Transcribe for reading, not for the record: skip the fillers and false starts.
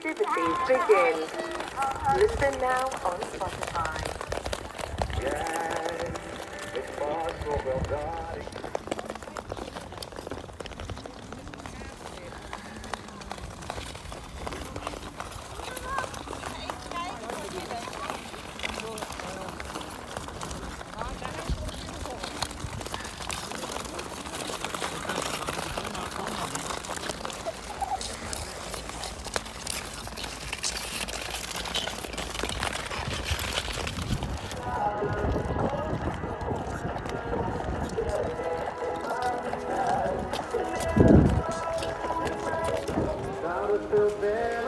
festivities begin. Listen now on Spotify. Jij weet vast nog wel dat ik. Zou het veel beter